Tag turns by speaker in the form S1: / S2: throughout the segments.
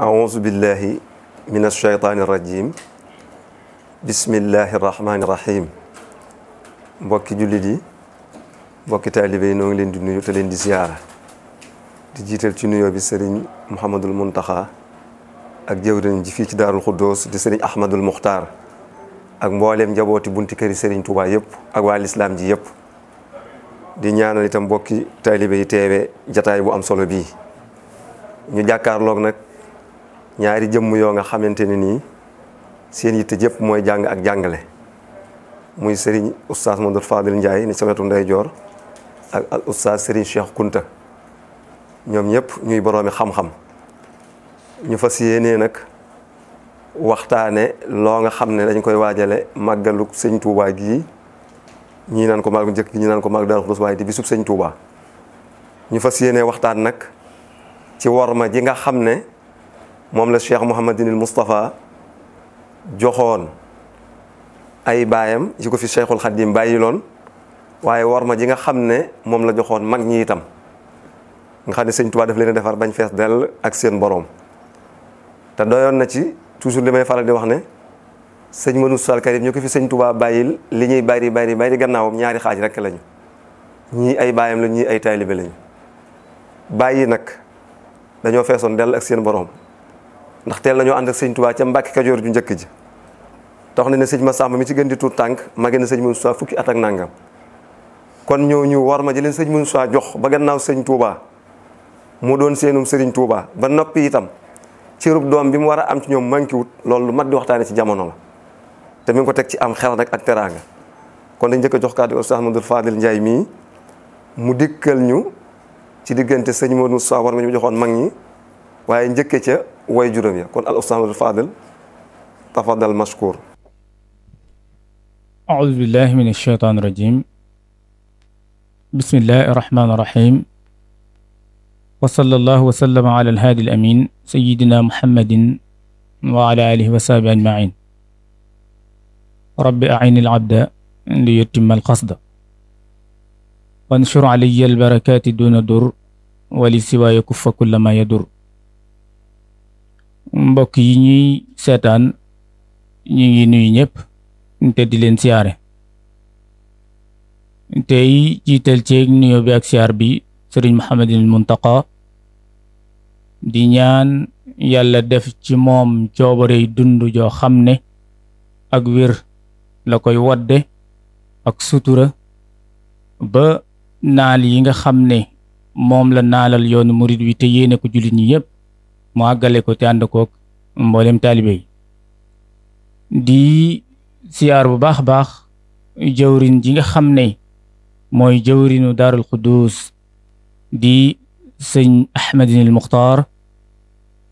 S1: أعوذ بالله من الشيطان الرجيم بسم الله الرحمن الرحيم mbokki jullit yi mbokki taalibe yi noo ngi leen di nuyu te leen di ziyaara di jiital ci nuyoo bi sëriñ Mouhamadul Muntaxa ak jëwriñ ji fii ci Daarul Xuddoos di sëriñ Ahmadul Muxtaar ak mbooleem njabooti bunti këri sëriñ Touba yëpp ak waa lislaam ji yëpp di ñaanal itam mbokki taalibe yi teewe jataay bu am solo bii ñu jàkkaarloog nag ñaari jëmm yoo nga xamante ne nii seen yitte jëpp mooy jàng ak jàngale muy Serigne oustaz Modou Fadil Ndiaye ni sa wetu ndeyjoor ak al oustaz Serigne Cheikh Kunta ñoom ñëpp ñuy boroomi xam-xam ñu fas yéenee nag waxtaane loo nga xam ne dañ koy waajale màggalu sëñ Touba gii ñii naan ko màgg njëkk ñii naan ko màgg Daaru Xudoos waaye di bisub sëñ Touba ñu fas yéenee waxtaan nag ci worma ji nga xam ne moom la Cheikh Mouhamadinil Moustapha joxoon ay baayam yi ko fi Cheikhul Khadim bàyyi loon waaye worma ji nga xam ne moom la joxoon mag ñi itam nga xam ne sëñ Touba daf leen a defar bañ fees dell ak seen borom te doyoon na ci toujours li may faral di wax ne sëñ Manu Sall Karim ñu ko fi sëñ Touba bàyyil li ñuy bari gannaawam ñaari xaaj rek lañu ñii ay baayam la ñii ay taalibe lañu bàyyi nag dañoo feesoon dell ak seen borom ndax teel nañoo ànd ak sëñ Touba ca Mbàkke Kajoor ju njëkk ji tax na ne sëñ Massamba mi ci gën di tuut tànk mage na sëñ Moussa fukki at ak nangam kon ñooñu war ma jëleen sëñ Moussa jox ba gannaaw sëñ Touba mu doon seenum sëriñ Touba ba noppi itam cërub doom bi mu war a am ci ñoom manqué wut loolu lu mat di waxtaane ci jamono la te mi ngi ko teg ci am xel nag ak teraanga kon dañ njëkk a jox kàddu Oustaz Modou Fadil Ndiaye mii mu dikkal ñu ci diggante sëñ Modou Moussa war ma ñu joxoon mag ñi waaye njëkke ca way juróom ya kon al Oustaz Modou Fadil tafadal mashkur.
S2: أعوذ بالله من الشيطان الرجيم بسم الله الرحمن الرحيم وصلى الله وسلم على الهادي الأمين سيدنا محمد وعلى آله وصحبه أجمعين رب أعين العبد ليتم القصد وانشر علي البركات دون در ولسواي كف كل ما يدر mbokk yi ñuy seetaan ñu ngi nuyu ñëpp te di leen siyaare tey jiital ceeg nuyoo bi ak siyaar bi sëriñ Mouhamadinil Muntaqa di ñaan yàlla def ci moom coobarey dund joo xam ne ak wér la koy wadde ak sutura ba naal yi nga xam ne moom la naalal yoonu murid wi te yéene ko jullit ñi yëpp mu àggale ko te ànd koog mboolem taalibe yi di siyaar bu baax baax jëwrin ji nga xam ne mooy jëwrinu Daarul Xudoos di sëñ Ahmadinil Muxtaar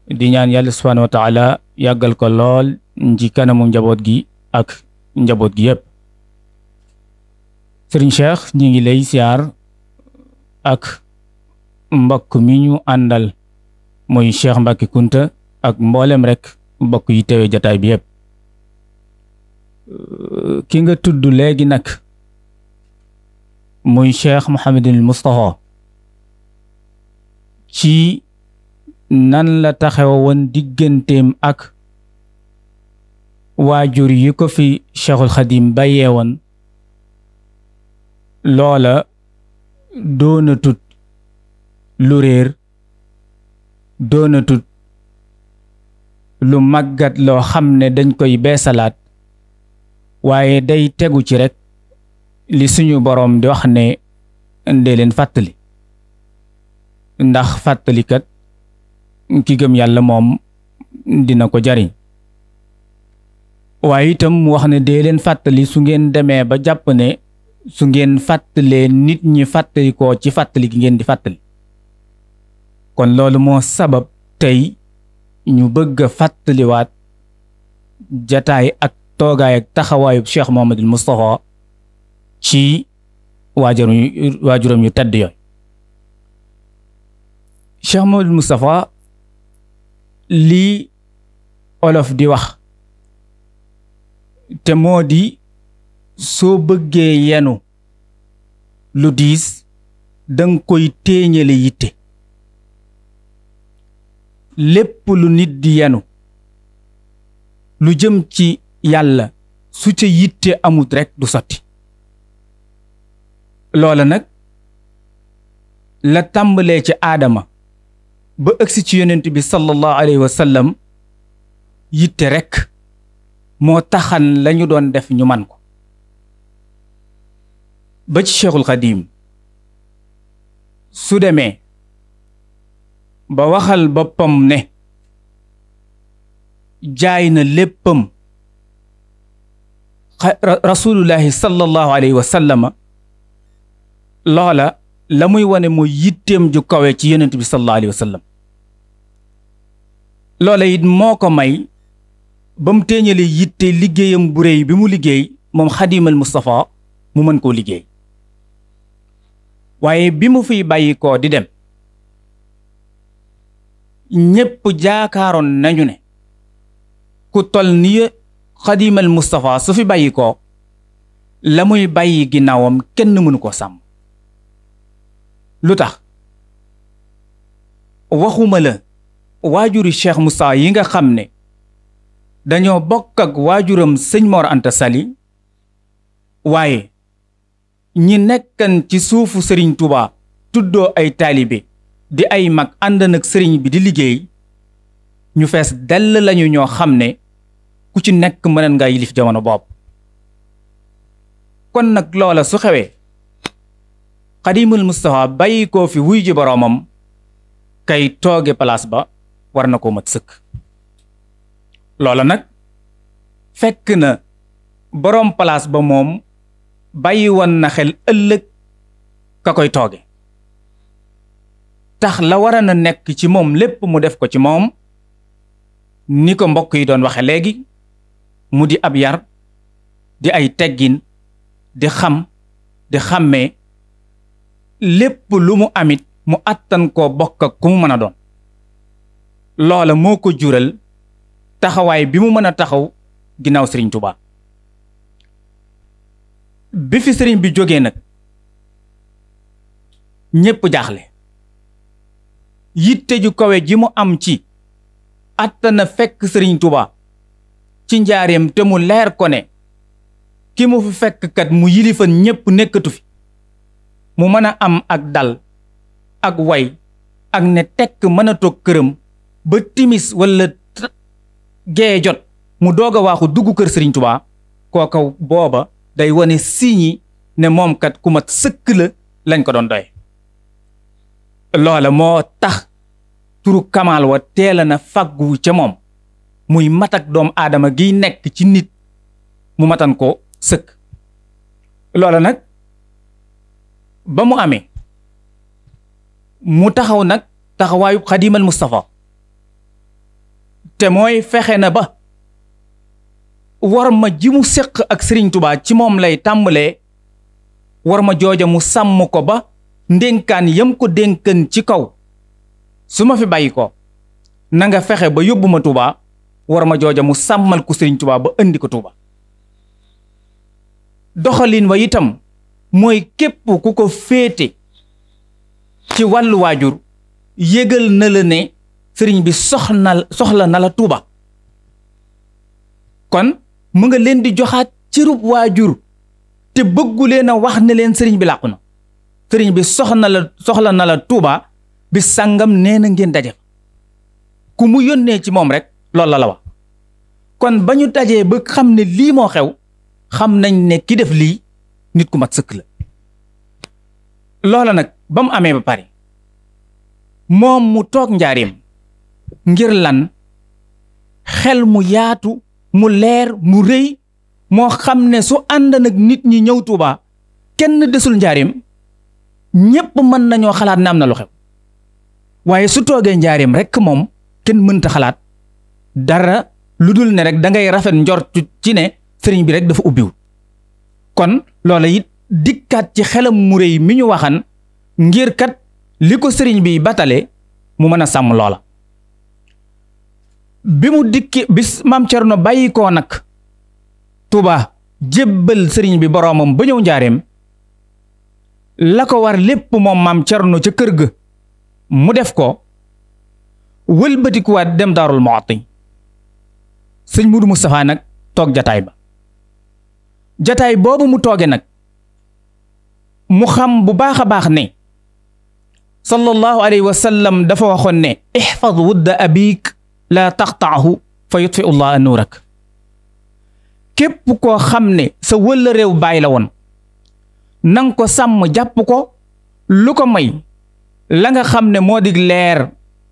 S2: di ñaan yàlla subhaanahu wa taala yàggal ko lool ci kanamu njaboot gi ak njaboot gi yëpp sëriñ Cheikh ñi ngi lay siyaar ak mbokk mi ñu àndal muy Cheikh Mbacke Kunta ak mboolem rek mbokk yi teewe jataay bi yëpp ki nga tudd léegi nag muy Cheikh Mouhamadinil Moustapha ci nan la taxaw woon digganteem ak waajur yi ko fi Cheikhul Khadim bàyyee woon loola doonatut lu réer doonatut lu màggat loo xam ne dañ koy beesalaat waaye day tegu ci rek li suñu boroom di wax ne ndee leen fàttali ndax fàttalikat ki gëm yàlla moom dina ko jariñ waaye itam mu wax ne dee leen fàttali su ngeen demee ba jàpp ne su ngeen fàttalee nit ñi fàttalikoo ci fàttali gi ngeen di fàttali kon loolu moo sabab tey ñu bëgg a fàttaliwaat jataay ak toogaay ak taxawaayub Cheikh Mouhamadul Moustapha ci waajuram yu tedd yooyu Cheikh Mouhamadul Moustapha lii olof di wax te moo di soo bëggee yenu lu diis danga koy téeñale yitte lépp lu nit di yenu lu jëm ci yàlla su ca yitte amut rekk du sotti. loola nag la tàmbalee ci aadama ba ëgsi ci yonent bi sallallahu alayhi wa sallam yitte rekk moo taxan lañu doon def ñu man ko. ba ci Cheikhul Xadim su demee ba waxal boppam ne jaay na léppam rasulullahi sallallahu alayhi wa sallama loola la muy wane mooy yitteem ju kawe ci yonent bi sallallahu alayhi wa sallam. loola it moo ko may ba mu téeñalee yitte liggéeyam bu réy bi mu liggéey moom Xadimal Mustafa mu mën koo liggéey. waaye bi mu fiy bàyyi koo di dem ñépp jaakaaroon nañu ne ku tol ni Xadimal Mustafa su fi bàyyi koo la muy bàyyi ginnaawam kenn mënu ko sàmm. lu tax waxuma la waajuri Cheikh Moussa yi nga xam ne dañoo bokk ak waajuram sëñ Mor Anta Sali waaye ñi nekkan ci suufu sëriñ Touba tuddoo ay taalibe di ay mag ànd nag sëriñ bi di liggéey ñu fees dell lañu ñoo xam ne ku ci nekk mëneen nga yilif jamono bopp. kon nag loola su xewee Xadimul Mustafa bàyyi koo fi wuy ji boroomam kay tooge palaas ba war na ko mat sëkk. loola nag fekk na boroom palaas ba moom bàyyi woon na xel ëllëg ka koy tooge tax la war na nekk ci moom lépp mu def ko ci moom ni ko mbokk yi doon waxe léegi mu di ab yar di ay teggin di xam di xàmmee lépp lu mu amit mu àttan koo bokk ak ku mu mën a doon. loola moo ko jural taxawaay bi mu mën a taxaw ginnaaw Sëriñ Tuubaa. bi fi sëriñ bi jógee nag ñépp jaaxle yitte ju kawe ji mu am ci àttana fekk Sëriñ Tuubaa ci njaareem te mu leer ko ne ki mu fi fekk kat mu yilifan ñépp nekkatu fi mu mën a am ak dal ak way ak ne tekk mën a toog këram ba timis walla gee jot mu doog a waaxu dugg kër Sëriñ Tuubaa kooka booba day wane siñi ne moom kat ku mat sëkk la lañ ko doon doy. loola moo tax turu Kamal wa teela na fàggu ca moom muy matak doom aadama giy nekk ci nit mu matan ko sëkk. loola nag ba mu amee mu taxaw nag taxawaayu Xadimal Mustafa te mooy fexe na ba war ma ji mu séq ak Sëriñ Tuubaa ci moom lay tàmbalee war ma jooja mu sàmm ko ba ndénkaan yam ko dénkan ci kaw su ma fi bàyyi ko na nga fexe ba yóbbu ma Tuubaa war ma jooja mu sàmmal ko Sëriñ Tuubaa ba indi ko Tuubaa. doxalin wa itam mooy képp ku ko féete ci wàllu waajur yëgal na la ne sëriñ bi soxla na la Tuubaa. kon mu nga leen di joxaat cërub waajur te bëggu leen a wax ne leen sëriñ bi làqu na sëriñ bi soxla na la Tuubaa bi sàngam nee na ngeen daje ku mu yónnee ci moom rek loolu la wax. kon ba ñu dajee ba xam ne lii moo xew xam nañ ne ki def lii nit ku mat sëkk la. loola nag ba mu amee ba pare moom mu toog njaareem ngir lan xel mu yaatu mu leer mu rëy moo xam ne su ànd nag nit ñi ñëw Tuubaa kenn desul njaareem ñépp mën nañoo xalaat ne am na lu xew waaye su toogee njaareem rekk moom kenn mënta xalaat dara lu dul ne rek da ngay rafet njort ci ne sëriñ bi rek dafa ubbiwul. kon loola it dikkaat ci xelam mu rëy mi ñu waxan ngir kat li ko sëriñ bi batale mu mën a sàmm loola. bi mu dikki bis maam Cerno bàyyi koo nag Tuubaa jébbal sëriñ bi boroomam ba ñëw njaareem la ko war lépp moom maam Cerno ca kër ga mu def ko wëlbatikuwaat dem Daarul Muxti sëñ Mudu Moustapha nag toog jataay ba jataay boobu mu tooge nag mu xam bu baax a baax ne sallallahu alayhi wa sallam dafa waxoon ne ihfad wudda abik laa taqtaahu fa yutfi ullah nuurak képp koo xam ne sa wëlla réew baay la woon nang ko sàmm jàpp ko lu ko may la nga xam ne moo di leer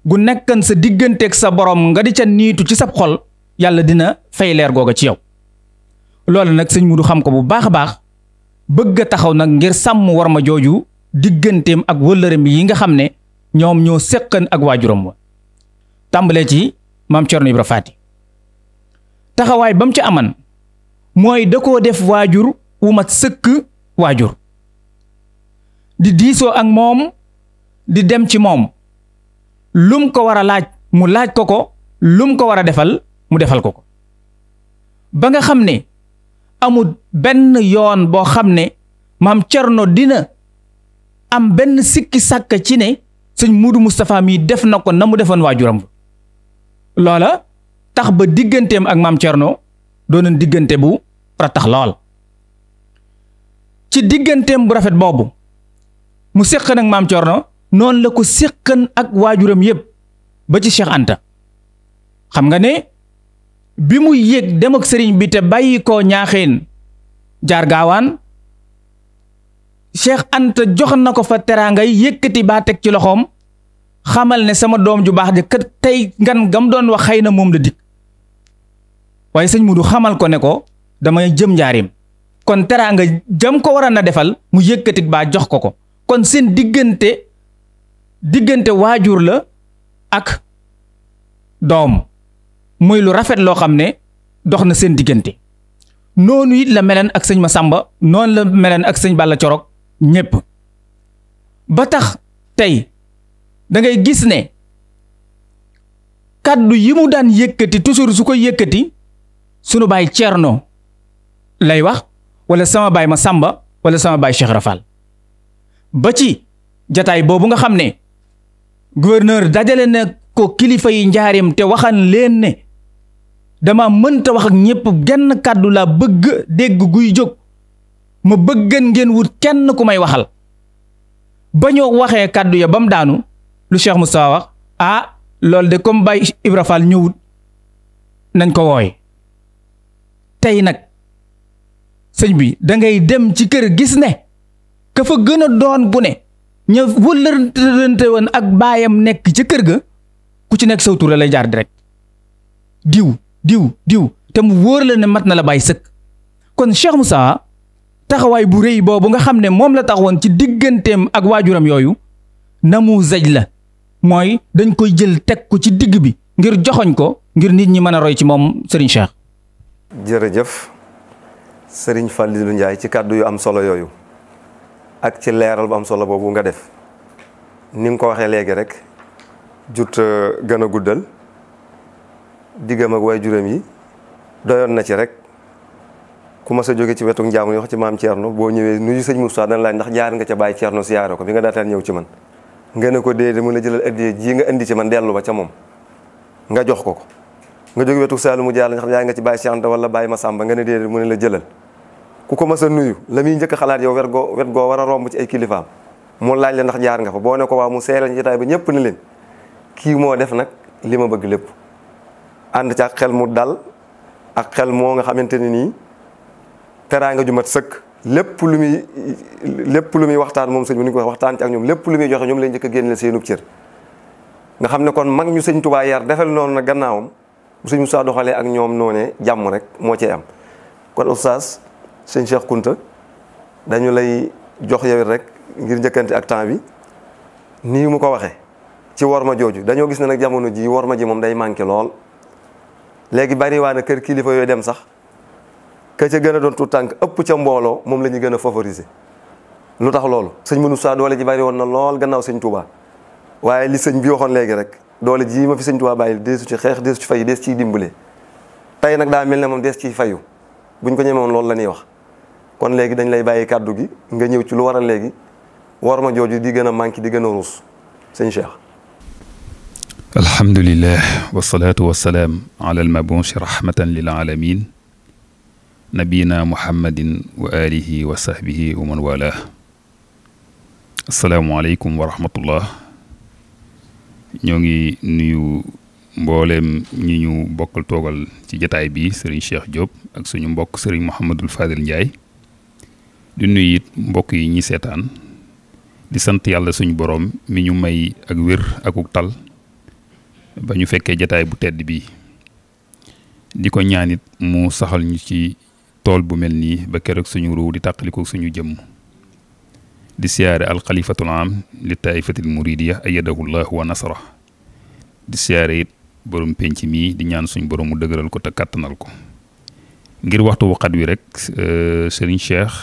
S2: gu nekkan sa digganteeg sa borom nga di ca niitu ci sab xol yàlla dina fay leer googa ci yow loolu nag sëñ Mudu xam ko bu baax a baax bëgg a taxaw nag ngir sàmm war ma jooju digganteem ak wëllëreem yi nga xam ne ñoom ñoo séqan ak waajuram wa tàmbalee ci maam Cerno Ibra Faati taxawaay ba mu ci aman mooy da koo def waajur wu mat sëkk waajur di diisoo ak moom di dem ci moom lum ko war a laaj mu laaj ko lum ko war a defal mu defal ko ba nga xam ne amul benn yoon boo xam ne maam Cerno dina am benn sikki sàkk ci ne sëñ Mudu Moustapha mii def na ko na mu defoon waajuram loola tax ba digganteem ak maam Cerno doonoon diggante bu ratax lool ci digganteem bu rafet boobu mu séqan ak maam Cerno noonu la ko séqan ak waajuram yépp ba ci Cheikh Anta xam nga ne bi mu yéeg dem ak sëriñ bi te bàyyi ko ñaaxeen jaar gaawaan Cheikh Anta jox na ko fa teraangay yëkkati baa teg ci loxoom xamal ne sama doom ju baax ja kat tey ngan gam doon wax xëy na moom la dikk waaye sëñ Mudu xamal ko ne ko damay jëm njaarim kon teraanga jëm ko waroon na defal mu yëkkati baa jox ko kon seen diggante waajur la ak doom muy lu rafet loo xam ne dox na seen diggante noonu it la meleen ak sëñ Masamba noonu la meleen ak sëñ Balla Corog ñépp ba tax tey da ngay gis ne kàddu yi mu daan yëkkati toujours su ko yëkkati sunu baay Cerno lay wax wala sama baay Masamba wala sama baay Cheikh Rafal ba ci jataay boobu nga xam ne gouverneur dajale na ko kilifa yi njaarim te waxan leen ne dama mënta wax ak ñépp genn kàddu laa bëgg dégg guy jóg ma bëggan ngeen wut kenn ku may waxal ba ñoo waxee kàddu ya ba mu daanu lu Cheikh Moustapha wax loolu de comme Baye Ibra Fall ñëwut nañ ko wooy tey nag sëñ bi dangay dem ci kër gis ne ka fa gën a doon gune ña wëllërante woon ak baayam nekk ca kër ga ku ci nekk saw tur lay jaar direct diw te mu wóor la ne mat na la bàyyi sëkk kon Cheikh Moussa taxawaay bu rëy boobu nga xam ne moom la taxawoon ci digganteem ak waajuram yooyu na mu zaj la mooy dañ koy jël teg ko ci digg bi ngir joxoñ ko ngir nit ñi mën a roy ci moom Serigne Cheikh.
S1: jërëjëf Serigne Fallilou Ndiaye ci kàddu yu am solo yooyu ak ci leeral bu am solo boobu nga def ni nga ko waxee léegi rek jut gën a guddal diggam ak waajuram yi doyoon na ci rek ku ma sa jóge ci wetu njaamu yoo xam ci maam Thierno boo ñëwee nuyu sëñ Moussa dana laaj ndax jaar nga ca Baye Thierno siyaare ko bi nga daataan ñëw ci man nga ne ko déedéet mu la jëlal addiya ji nga indi ci man dellu ba ca moom nga jox ko nga jóge wetu Saalu mu jaar ndax jaar nga ci Baye Cheikh Anta wala Baye Massamba nga ne déedéet mu ne la jëlal ku ko mas a nuyu la muy njëkk xalaat yow wet goo war a romb ci ay kilifaam mu laaj la ndax jaar nga fa boo ne ko waaw mu seelal jotaay ba ñëpp ne leen kii moo def nag li ma bëgg lépp ànd ci ak xel mu dal ak xel moo nga xamante ne nii teraanga ju mat sëkk lépp lu muy waxtaan moom sëñ bi ni ko waxtaan ci ak ñoom lépp lu muy joxe ñoom lay njëkk a génneel seenub cër nga xam ne kon mag ñu sëñ Tuubaa yar defal noonu nag gannaawam bu sëñ Moussa doxalee ak ñoom noonee jàmm rek moo cee am kon oustaz sëñ Cheikh Kounta dañu lay jox yow rek ngir njëkkante ak temps bi nii mu ko waxee ci worma jooju dañoo gis ne nag jamono ji worma ji moom day manqué lool léegi bari waa na kër kilifa yooyu dem sax ka ca gën a doon tuut tànk ëpp ca mbooloo moom la ñu gën a favoriser lu tax loolu sëñ Moussa doole ji bari woon na lool gannaaw sëñ Touba waaye li sëñ bi waxoon léegi rek doole ji ma fi sëñ Touba bàyyi deesu ci xeex deesu ci fayu dees ciy dimbale tey nag daa mel ne moom dees ciy fayu buñ ko ñemewoon loolu la ñuy wax kon léegi dañ lay bàyyi kàddu gi nga ñëw ci lu waral léegi worma jooju di gën a manqué di gën a ruus sëñ Cheikh.
S3: alhamdulillah wasalaatu wasalaam ala almabuusi rahmatan lil alamin nabiyina muhammadin wa alihi wa sahbihi wa man wala asalaamualeykum wa rahmatullah ñoo ngi nuyu mbooleem ñi ñu bokkal toogal ci jataay bi sëriñ Cheikh Diop ak suñu mbokk sëriñ Mouhamadul Fadil Ndiaye di nuyu it mbokk yi ñi seetaan di sant yàlla suñu boroom mi ñu may ak wér akuk tal ba ñu fekkee jataay bu tedd bi di ko ñaanit mu saxal ñu ci tool bu mel nii ba keroog suñu ruu di tàqaliko suñu jëmm di siyaare alxalifatul am li taifatil muridiya ayyadahu llahu wa nasra di siyaare it borom penc mii di ñaan suñu borom mu dëgëral ko te kàttanal ko ngir waxtu wu xat wi rek sëriñ Cheikh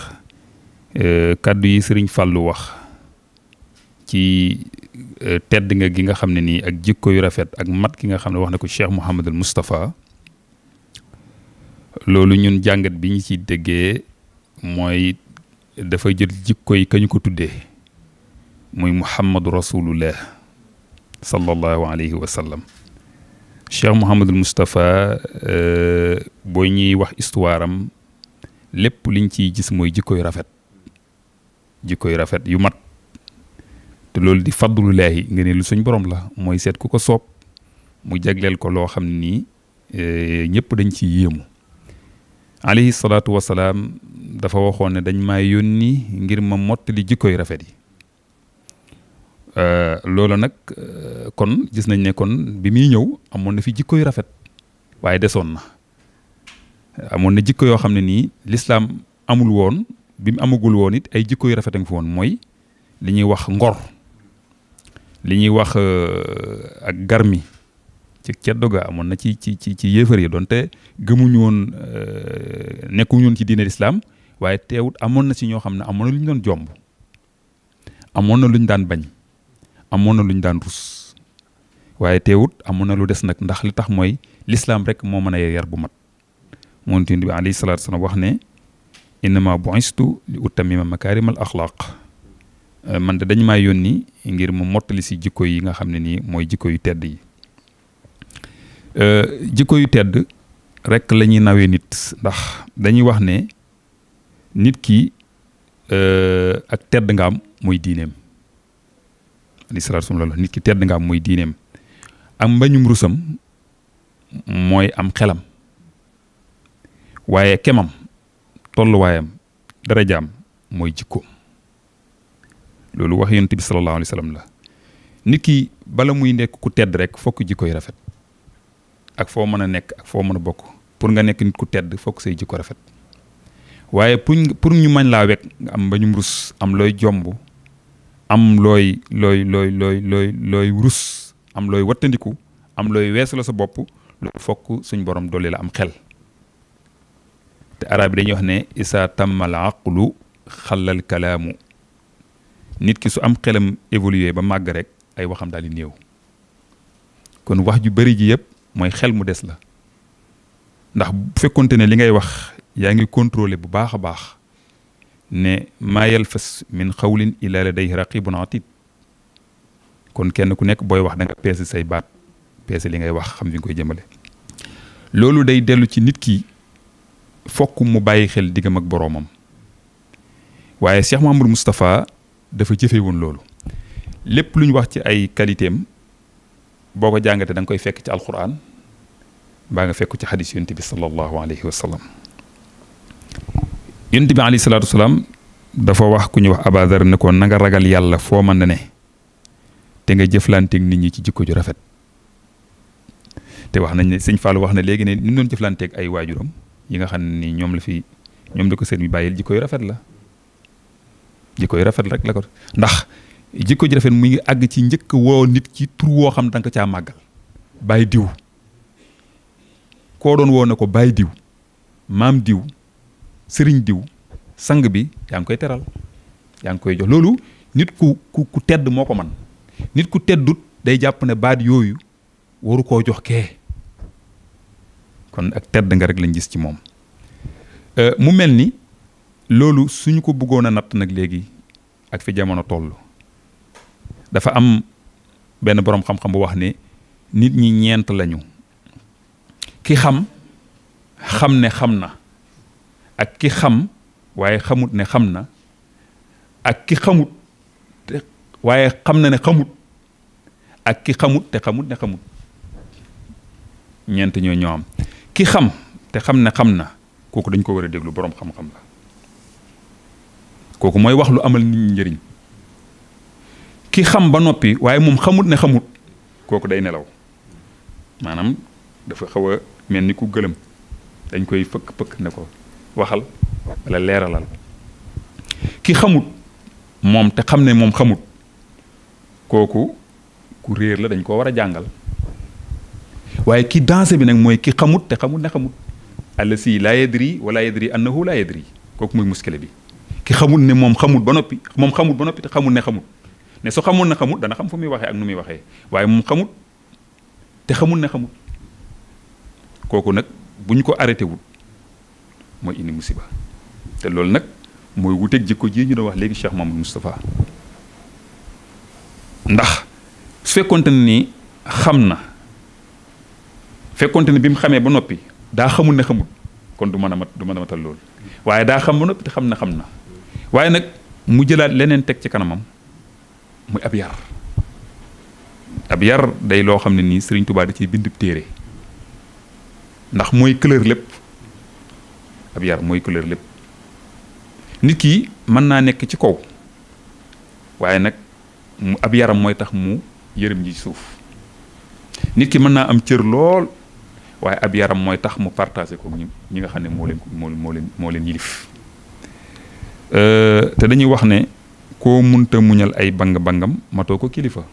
S3: kàddu yi sëriñ Fallou wax ci tedd nga gi nga xam ne nii ak jikko yu rafet ak mat gi nga xam ne wax na ko Cheikh Mouhamadul Moustapha loolu ñun jàngat bi ñu ci déggee mooy dafa jël jikko yi ka ñu ko tuddee muy Muhammadu Rasulullah sallallahu alayhi wa sallam Cheikh Mouhamadul Moustapha boo ñuy wax histoire am lépp liñ ciy gis mooy jikko yu rafet yu mat te loolu di fadlullaahi nga ne lu suñ borom la mooy seet ku ko soob mu jagleel ko loo xam ne nii ñëpp dañ ci yéemu alayhi salaatu wasalaam dafa waxoon ne dañ maa yónni ngir ma mottali jikko yu rafet yi loolu nag kon gis nañ ne kon bi muy ñëw amoon na fi jikko yu rafet waaye desoon na amoon na jikko yoo xam ne nii lislaam amul woon bi mu amagul woon it ay jikko yu rafet a ngi fi woon mooy li ñuy wax ngor li ñuy wax ak garmi ci ceddo ga amoon na ci yéefar yi donte gëmuñu woon nekkuñu woon ci diine lislaam waaye teewut amoon na ci ñoo xam ne amoon na lu ñu doon jomb amoon na lu ñu daan bañ amoon na lu ñu daan rus waaye teewut amoon na lu des nag ndax li tax mooy lislaam rek moo mën a yar bu mat moom tamit bi alayhi salaatu wa salaam wax ne innama bu'istu li utammima makaarimal axlaaq man de dañ maa yónni ngir mu mottali si jikko yi nga xam ne nii mooy jikko yu tedd yi jikko yu tedd rek la ñuy nawee nit ndax dañuy wax ne nit ki ak tedd nga am mooy diineem alayhi salaatu wa salaam nit ki tedd nga am mooy diineem ak mbañum rusam mooy am xelam waaye kemam tolluwaayam darajaam mooy jikkoom loolu wax yonent bi sallallahu alayhi wa sallam la nit ki bala muy nekk ku tedd rek fokk jikko yi rafet ak foo mën a nekk ak foo mën a bokk pour nga nekk nit ku tedd fokk say jikko rafet waaye pour ñu mañ laa wekk nga am ba ñu rus am looy jomb am looy rus am looy wattandiku am looy weesu la sa bopp loolu fokk suñ borom dolli la am xel te arab yi dañuy wax ne isa tammal aqlu xalal kalaamu nit ki su am xelam évolué ba màgg rek ay waxam daal di néew kon wax ju bari ji yëpp mooy xel mu des la ndax bu fekkonte ne li ngay wax yaa ngi contrôler bu baax a baax ne maa yalfas min xawlin illa ladayhi raqibun atid kon kenn ku nekk booy wax da nga peese say baat peese li ngay wax xam fi nga koy jëmale loolu day dellu ci nit ki fokk mu bàyyi xel diggam ak boroomam waaye Cheikh Mouhamadou Moustapha dafa jëfee woon loolu lépp lu ñu wax ci ay qualité am boo ko jàngatee da nga koy fekk ci alquran baa nga fekk ci xadis yonent bi sallallahu alayhi wa sallam yonent bi alayhi salaatu wasalaam dafa wax ku ñu wax Abadar ne ko na nga ragal yàlla foo mën na ne te nga jëflanteeg nit ñi ci jikko ju rafet te wax nañ ne sëñ Fall wax na léegi ne ni mu doon jëflanteeg ay waajuram yi nga xam ne ni ñoom la ko seen mi bàyyil jikko yu rafet la jikko yu rafet rek la ko ndax jikko ji rafet mu ngi àgg ci njëkk woo nit ci tur woo xam da nga ko caa màggal bàyyi diw koo doon woo ne ko bàyyi diw maam diw sëriñ diw sang bi yaa ngi koy teral yaa ngi koy jox loolu nit ku tedd moo ko man nit ku teddut day jàpp ne baat yooyu waru koo jox kee kon ak tedd nga rek lañ gis ci moom mu mel ni loolu suñu ko bëggoon a natt nag léegi ak fi jamono toll dafa am benn boroom xam-xam bu wax ne nit ñi ñeent lañu ki xam ne xam na ak ki xam waaye xamut ne xam na ak ki xamut waaye xam na ne xamut ak ki xamut te xamut ne xamut ñeent ñoo am ki xam te xam ne xam na kooku dañ ko war a déglu boroom xam-xam la kooku mooy wax lu amal nit ñi njëriñ ki xam ba noppi waaye moom xamut ne xamut kooku day nelaw maanaam dafa xaw a mel ni ku gëlëm dañ koy fëkk ne ko waxal wala leeralal ki xamut moom te xam ne moom xamut kooku ku réer la dañ koo war a jàngal waaye ki dansé bi nag mooy ki xamut te xamut ne xamut allasi laa yadri wala yadri annahu laa yadri kooku mooy muskile bi ki xamut ne moom xamut ba noppi te xamut ne xamut ne su xamul ne xamut dana xam fu muy waxee ak nu muy waxee waaye moom xamut te xamut ne xamut kooku nag bu ñu ko arrêté wul mooy indi musiba te loolu nag mooy wuteeg jikko ji ñu doon wax léegi Cheikh Mamadou Moustapha ndax su fekkonte ne ni xam na fekkonte ne bi mu xamee ba noppi daa xamul ne xamut kon du mën a matal loolu waaye daa xam ba noppi te xam na waaye nag mu jëlaat leneen teg ci kanamam muy ab yar day loo xam ne nii Sëriñ Tuubaa da ciy bind téere ndax mooy couleur lépp ab yar mooy couleur lépp nit ki mën naa nekk ci kaw waaye nag ab yaram mooy tax mu yërëm ji suuf nit ki mën naa am cër lool waaye ab yaram mooy tax mu partagé ko ñi nga xam ne moo leen yilif te dañuy wax ne koo munta muñal ay bang-bangam matoo ko kilifa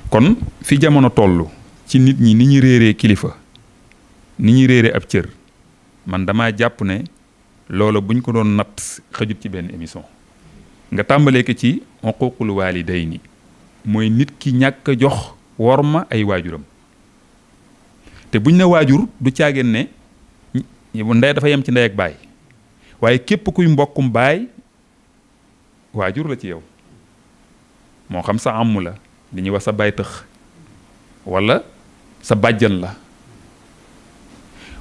S3: kon fi jamono toll ci nit ñi ni ñu réeree kilifa ni ñu réeree ab cër man dama jàpp ne loolu buñ ko doon natt xajut ci benn émission nga tàmbalee ko ci uquuqul waalidayni mooy nit ki ñàkk a jox worma ay waajuram te buñ ne waajur du caageen ne ndey dafa yem ci ndey ak baay waaye képp kuy mbokkum baay waajur la ci yow moo xam sa àmm la li ñuy wax sa baay tëx wala sa bàjjan la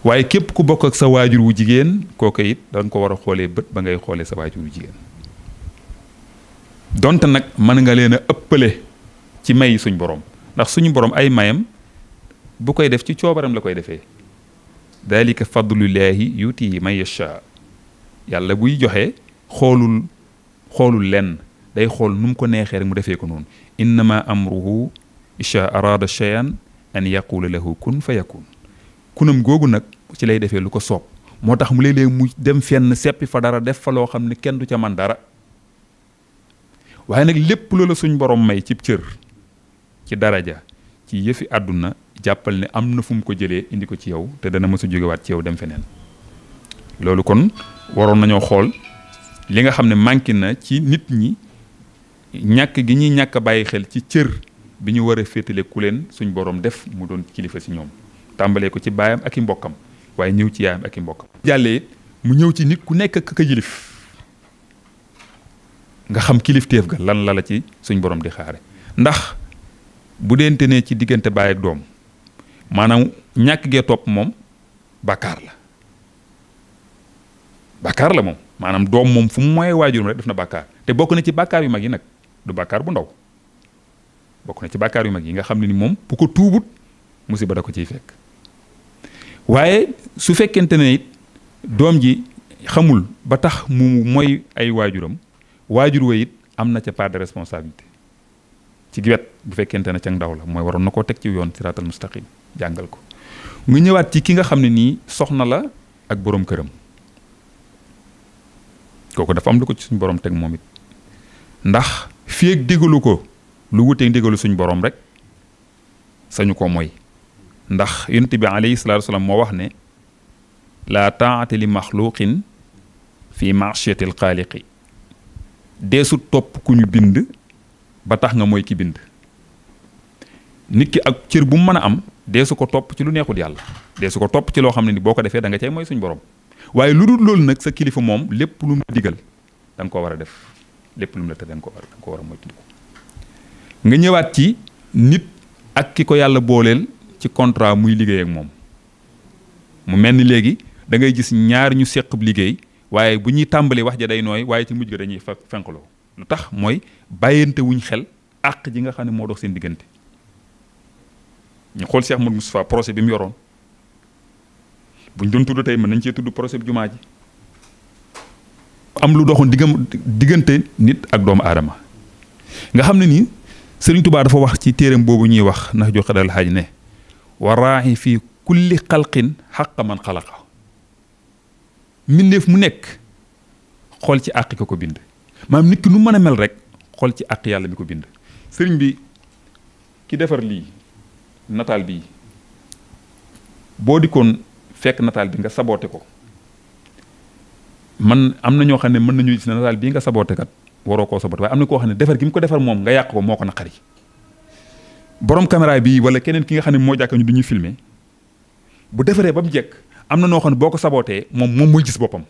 S3: waaye képp ku bokk ak sa waajur wu jigéen kooku it da nga ko war a xoolee bët ba ngay xoolee sa waajur wu jigéen donte nag mën nga leen a ëppale ci may suñ borom ndax suñu borom ay mayam bu koy def ci coobaram la koy defee dalika fadlullahi yuti man yasha yàlla buy joxe xoolul lenn day xool nu mu ko neexee rek mu defee ko noonu innama amruhu isha arada shay'an an yaqula lahu kun fa yakun kunam googu nag ci lay defee lu ko soob moo tax mu léeg-léeg mu dem fenn seppi fa dara def fa loo xam ne kenn du ca man dara waaye nag lépp loola suñ borom may ci cër ci daraja ci yëfi àdduna jàppal ne am na fu mu ko jëlee indi ko ci yow te dana mës a jógewaat ci yow dem feneen loolu kon waroon nañoo xool li nga xam ne manqué na ci nit ñi ñàkk gi ñuy ñàkk bàyyi xel ci cër bi ñu war a féetale ku leen suñ borom def mu doon kilifa si ñoom tàmbalee ko ci baayam ak i mbokkam waaye ñëw ci yaayam ak i mbokkam jàllee mu ñëw ci nit ku nekk ka yilif nga xam kilifteef ga lan la ci suñ borom di xaare ndax bu deente ne ci diggante baay ak doom maanaam ñàkk gee topp moom bàkkaar la moom maanaam doom moom fu mu mooy waajurum rek def na bàkkaar te bokk na ci bàkkaar yu mag yi nag du bàkkaar bu ndaw bokk na ci bàkkaar yu mag yi nga xam ne ni moom bu ko tuubut musiba da ko ciy fekk waaye su fekkente ne it doom ji xamul ba tax mu mooy ay waajuram waajur wa it am na ca part de responsabilité ci wet bu fekkente ne ca ndaw la mooy waroon na koo teg ci yoon siraatal mustaqim jàngal ko mu ñëwaat ci ki nga xam ne nii soxna la ak boroom këram kooku dafa am lu ko ci suñ borom teg moom it ndax fii ak digalu ko lu wuteeg digalu suñ borom rek sañu ko mooy ndax yonent bi alayhi salaatu wasalaam moo wax ne laa taa'ata li maxluqin fi maasiyati alxaaliqi deesu topp ku ñu bind ba tax nga mooy ki bind nit ki ak cër bu mu mën a am deesu ko topp ci lu neexul yàlla deesu ko topp ci loo xam ne ni boo ko defee da nga cay mooy suñ borom waaye lu dul loolu nag sa kilifa moom lépp lu mu la digal da nga ko war a def lépp lu mu la te da nga ko war a moytandiku nga ñëwaat ci nit ak ki ko yàlla booleel ci contrat muy liggéey ak moom mu mel ni léegi da ngay gis ñaar ñu seq liggéey waaye bu ñuy tàmbali wax ja day nooy waaye ci mujj ga dañuy fenqloo lu tax mooy bàyyante wuñ xel àq ji nga xam ne moo dox seen diggante ñu xool Cheikh Modou Moustapha projet bi mu yoroon buñ doon tudd tey mën nañ cee tudd projet bi jumaa ji am lu doxoon diggante nit ak doomu aadama nga xam ne nii Sëriñ Tuubaa dafa wax ci téeram boobu ñuy wax ndax joxe dal xaaj ne waraaxi fii kulli xalqin xaqa man xalaqa mbindeef mu nekk xool ci àq ko bind maanaam nit ki nu mën a mel rek xool ci àq yàlla mi ko bind sëriñ bi ki defar lii nataal bii boo dikkoon fekk nataal bi nga saboote ko man am na ñoo xam ne mën nañu gis ne nataal bii nga saboote kat waroo koo saboote waaye am na koo xam ne defar gi mu ko defar moom nga yàq ko moo ko naqari borom caméra bii wala keneen ki nga xam ne moo jàkka ñu du ñuy filmer bu defaree ba mu jekk am na noo xam ne boo ko sabootee moom mooy gis boppam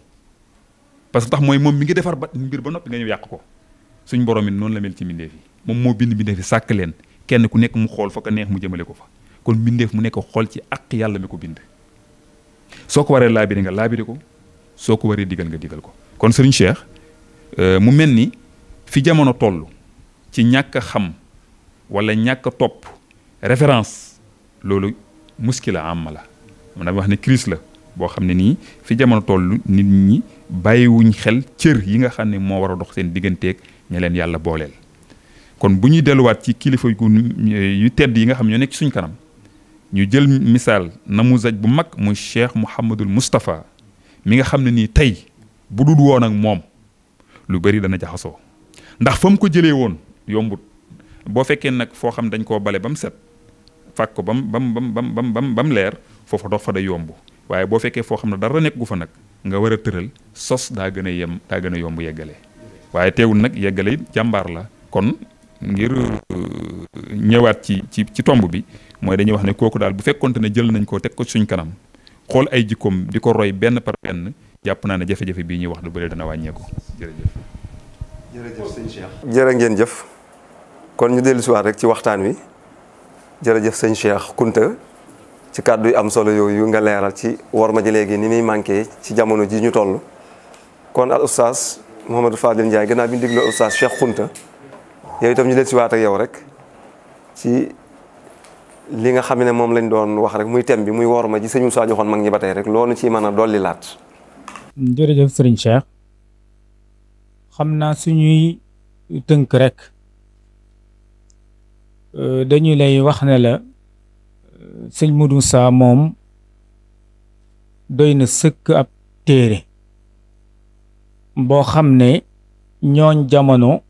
S3: parce que tax mooy moom mi ngi defar ba mbir ba noppi nga ñëw yàq ko suñ borom it noonu la mel ci mbindeef yi moom moo bind mbindeef yi sàkk leen kenn ku nekk mu xool fa ko neex mu jëmale ko fa kon mbindeef mu nekk xool ci àq yàlla mi ko bind soo ko waree laabiri nga laabiri ko soo ko waree digal nga digal ko kon sëriñ Cheikh mu mel ni fi jamono toll ci ñàkk a xam wala ñàkk a topp référence loolu muskila am la man dama wax ne crise la boo xam ne nii fi jamono toll nit ñi bàyyiwuñ xel cër yi nga xam ne moo war a dox seen digganteeg ña leen yàlla booleel kon bu ñuy delluwaat ci kilifa yu tedd yi nga xam ne ñoo nekk suñ kanam ñu jël misaal namuzaj bu mag muy Cheikh Mouhamadul Moustapha mi nga xam ne nii tey bu dul woon ak moom lu bari dana jaxasoo ndax fa mu ko jëlee woon yombut boo fekkee nag foo xam dañ koo bale ba mu set fàkk ko ba mu leer foofa dox fa day yomb waaye boo fekkee foo xam ne dara nekk gu fa nag nga war a tëral sos daa gën a yomb yeggale waaye teewul nag yeggale it jàmbaar la kon ngir ñëwaat ci tomb bi mooy dañuy wax ne kooku daal bu fekkonte ne jël nañ ko teg ko suñ kanam xool ay jikkoom di ko roy benn par benn jàpp naa ne jafe-jafe bii ñuy wax lu bëri dana wàññeeku jërëjëf.
S1: jërëjëf sëñ Cheikh. jërë ngeen jëf kon ñu dellu si waat rek ci waxtaan wi jërëjëf sëñ Cheikh Kounta ci kàddu yu am solo yooyu nga leeral ci worma ji léegi ni muy manqué ci jamono ji ñu toll kon al oustaz Mouhamadou Fadil Ndiaye gannaaw bi ñu dégloo oustaz Cheikh Kounta yow itam ñu dellu si waat ak yow rek ci li nga xam ne moom lañ doon wax rek muy thème bi muy worma ji sëñ Moussa joxoon mag ñi ba tey rek loolu ci mën a dolli laat.
S2: jërëjëf sëriñ Cheikh xam naa suñuy tënk rek dañu lay wax ne la sëñ Modou Moussa moom doy na sëkk ab téere boo xam ne ñooñ jamono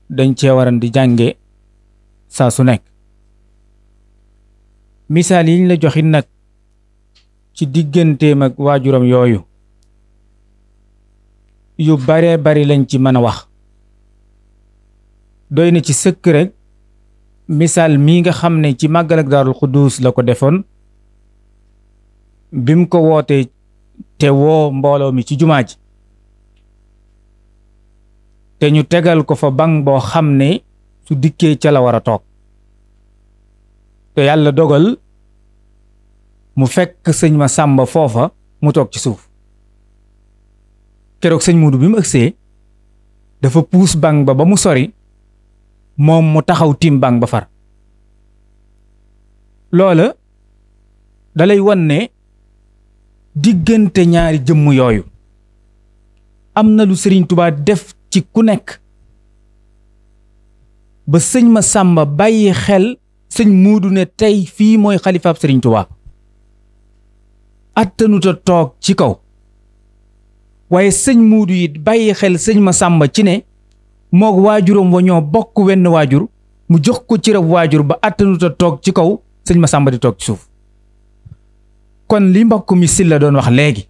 S2: dañ cee waran di jànge saa su nekk misaal yiñ la joxit nag ci digganteem ak waajuram yooyu yu baree bari lañ ci mën a wax doy na ci sëkk rek misaal mii nga xam ne ci màggal ak Daarul Xuddus la ko defoon bim ko wootee te woo mbooloo mi ci jumaa ji te ñu tegal ko fa bang boo xam ne su dikkee ca la war a toog te yàlla dogal mu fekk sëñ ma sàmba foofa mu toog ci suuf keroog sëñ Mudu bi mu ëgsee dafa puus bang ba mu sori moom mu taxaw tiim bang ba far loola dalay wan ne diggante ñaari jëmm yooyu am na lu Sëriñ Tuubaa def ci ku nekk ba sëñ ma sàmba bàyyi xel sëñ Muudu ne tey fii mooy xalifaab Sëriñ Tuubaa attanuta toog ci kaw waaye sëñ Muudu it bàyyi xel sëñ ma sàmba ci ne moog waajuram wa ñoo bokk wenn waajur mu jox ko ci rab waajur ba attanuta toog ci kaw sëñ ma sàmba di toog ci suuf kon li mbokk mi Silla doon wax léegi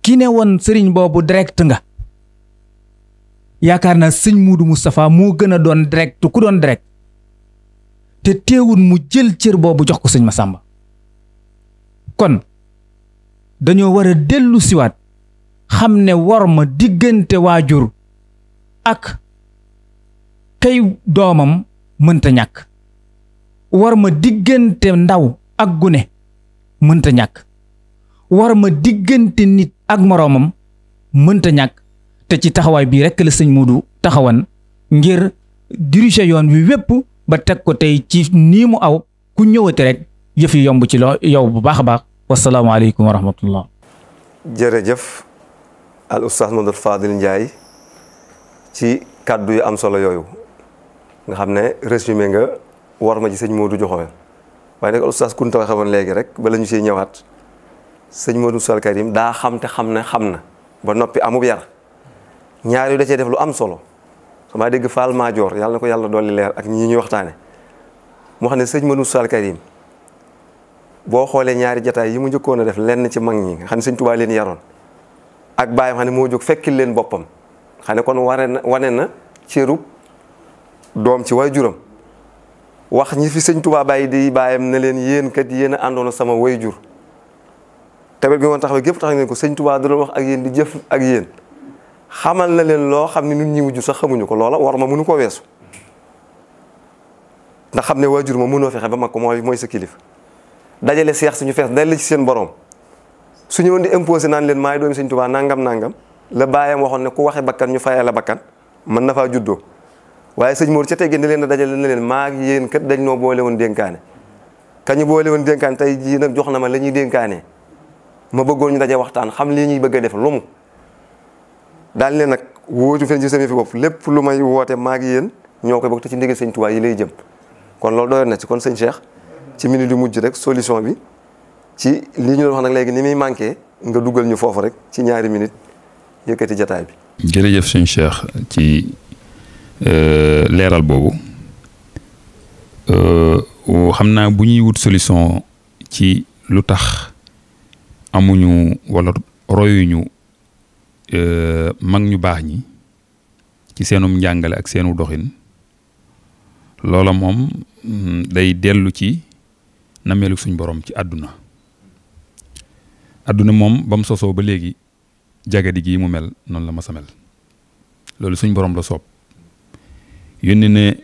S2: ki ne woon sëriñ boobu direct nga yaakaar naa sëñ Muudu Moustapha moo gën a doon direct ku doon direct te teewul mu jël cër boobu jox ko sëñ Masamba kon dañoo war a dellu siwaat xam ne war ma diggante waajur ak kay doomam mënta ñàkk war ma diggante ndaw ak gune mënta ñàkk war ma diggante nit ak moroomam mënta ñàkk te ci taxawaay bii rekk la sëñ Modou taxawan ngir diriger yoon wi wépp ba teg ko tey ci nii mu aw ku ñëwati rek yëf yi yomb ci yow bu baax a baax. wasalaamaaleykum wa rahmatullah.
S1: jërëjëf al oustaz Modou Fadil Ndiaye ci kàddu yu am solo yooyu nga xam ne résumé nga war ma ci sëñ Modou joxoon waaye nag al oustaz Kunta waxe woon léegi rek bala ñu siy ñëwaat sëñ Modou Sall Karim daa xam te xam na ba noppi amub yar ñaar yu da cee def lu am solo sama dégg Fall Maajoor yàlla na ko yàlla dolli leer ak ñi ñuy waxtaane mu xam ne sëñ Modou Sall Karim boo xoolee ñaari jataay yi mu njëkkoon a def lenn ci mag ñi nga xam ne sëñ Tuubaa leen yaroon ak baayam xam ne moo jóg fekkil leen boppam xam ne kon wane na cërub doom ci waajuram wax ñi fi sëñ Tuubaa bàyyi di baayam ne leen yéen kat yéen a àndoon sama waajur tamit bi moon taxaw gépp tax ngeen ko sëñ Tuubaa da doon wax ak yéen di jëf ak yéen xamal na leen loo xam ne ñun ñi mujj sax xamuñu ko loola war ma mënu ko weesu ndax xam ne waajur ma mënoo fexe ba mag ko mooy sa kilif dajale seex suñu fees dal ci seen borom su ñëwoon di imposé naan leen maay doomi sëñ Tuubaa nangam la baayam waxoon ne ku waxe bakkan ñu fayal la bakkan mën na faa juddoo waaye sëñ Mor ca teggee ni leen a dajale na leen maa ngi yéen kat dañ noo boole woon dénkaane kañu boole woon dénkaane tey jii nag jox na ma la ñuy dénkaane ma bëggoon ñu daje waxtaan xam lii ñuy bëgg a def lu mu daal leen nag wóotu fen ci sama fi bopp lépp lu may woote maa ngi yéen ñoo koy bokk te ci ndigal sëñ Tuubaa yi lay jëm kon loolu doyoon na ci kon sëñ Cheikh ci minute du mujj rek solution bi ci lii ñu doon wax nag léegi ni muy manqué nga dugal ñu foofu rek ci ñaari minute yëkkati jataay bi.
S3: jërëjëf sëñ Cheikh ci leeral boobu xam naa bu ñuy wut solution ci lu tax amuñu wala royuñu mag ñu baax ñi ci seenum njàngale ak seenu doxin loola moom day dellu ci nameelu suñ borom ci àdduna moom ba mu sosoo ba léegi jagadi gii mu mel noonu la ma sa mel loolu suñ borom la soob yónni ne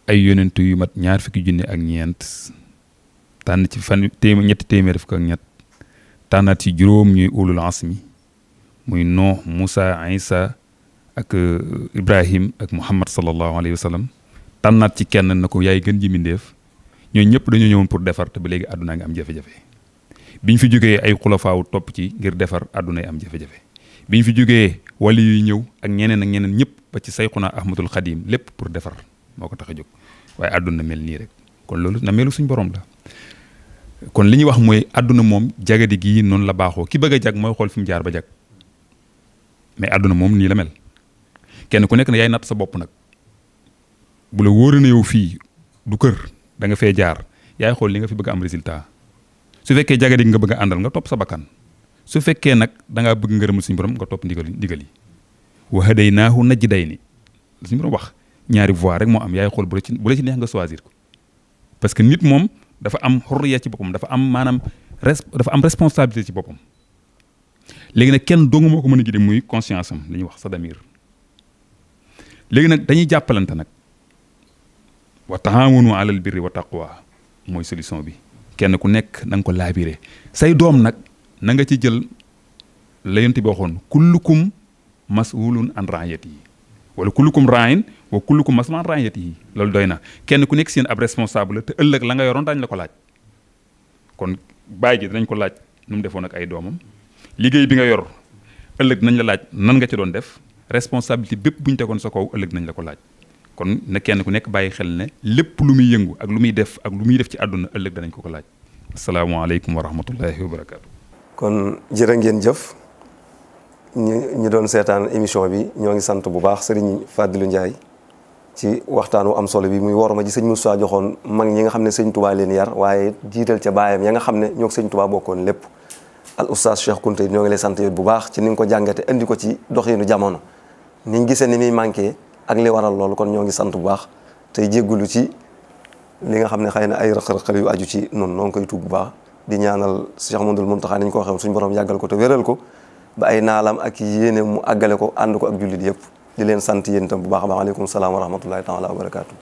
S3: ay yónentu yu mat 20 junne ak ñeent tànn ci ñetti téeméer fukk ak ñett tànnaat ci juróom ñuy ulul asmi muy Nuux Musa Isa ak Ibrahim ak Muhammad sallallahu alayhi wa sallam tànnaat ci kenn na ko yaay gën ji mbindéef ñooñu ñëpp dañoo ñëwoon pour defar te ba léegi àdduna ngi am jafe-jafe biñ fi jógee ay xulafaawu topp ci ngir defar àdduna yi am jafe-jafe biñ fi jógee wali yuy ñëw ak ñeneen ñëpp ba ci sayxuna Ahmadul Xadim lépp pour defar moo ko tax a jóg waaye àdduna mel nii rek kon loolu na melu suñ borom la kon li ñuy wax mooy àdduna moom jagadi gii noonu la baaxoo ki bëgg a jag mooy xool fi mu jaar ba jag mais àdduna moom nii la mel kenn ku nekk ne yaay natt sa bopp nag bu la wóoree na yow fii du kër da nga fee jaar yaay xool li nga fi bëgg a am résultat su fekkee jagadi nga bëgg a àndal nga topp sa bakkan su fekkee nag da ngaa bëgg ngërëmal suñu borom nga topp ndigal yi wa hadaynaahu najdayni suñu borom wax ñaari voie rek moo am yaay xool bu la ci neex nga choisir ko parce que nit moom dafa am xurriya ci boppam dafa am maanaam dafa am responsabilité ci boppam léegi nag kenn dong moo ko mën a gide muy conscience am li ñuy wax sa damir léegi nag dañuy jàppalante nag wa taawanu alal birri wa taqwa mooy solution bi kenn ku nekk na nga ko laabiré say doom nag na nga ci jël la yonent bi waxoon kullukum mas'ulun an ra'iyatihi wala kullukum ra'in wa kullukum mas'ulun an ra'iyatihi loolu doy na kenn ku nekk seen ab responsable te ëllëg la nga yoroon daañu la ko laaj kon baay ji dinañ ko laaj nu mu defoon ak ay doomam liggéey bi nga yor ëllëg nañ la laaj nan nga ci doon def responsabilité bépp bu ñu tegoon sa kaw ëllëg nañ la ko laaj kon na kenn ku nekk bàyyi xel ne lépp lu muy yëngu ak lu muy def ci àdduna ëllëg danañ ko laaj asalaamaaleykum wa rahmatullahi wa barakaatu.
S1: kon jërë ngeen jëf ñu doon seetaan émission bi ñoo ngi sant bu baax Serigne Fadilou Ndiaye ci waxtaan wu am solo bi muy worma ji sëñ Moussa joxoon mag ñi nga xam ne sëñ Touba leen yar waaye jiital ca baayam ya nga xam ne ñoo sëñ Touba bokkoon lépp al oustaz Cheikh Kounta ñoo ngi lay sant yow bu baax ci ni nga ko jàngate indi ko ci doxinu jamono niñ gisee ni muy manqué ak li waral loolu kon ñoo ngi sant bu baax tey jéggulu ci li nga xam ne xëy na ay rëq-rëq yu aju ci noonu noo ngi koy tuub bu baax di ñaanal Cheikh Mouhamadoul Mountakha ni ñu ko waxee suñu borom yàggal ko te wéral ko ba ay naalam ak yéene mu àggale ko ànd ko ak jullit yëpp di leen sant yéen itam bu baax a baax aleykum salaam wa rahmatullahi taala wa barakaatu.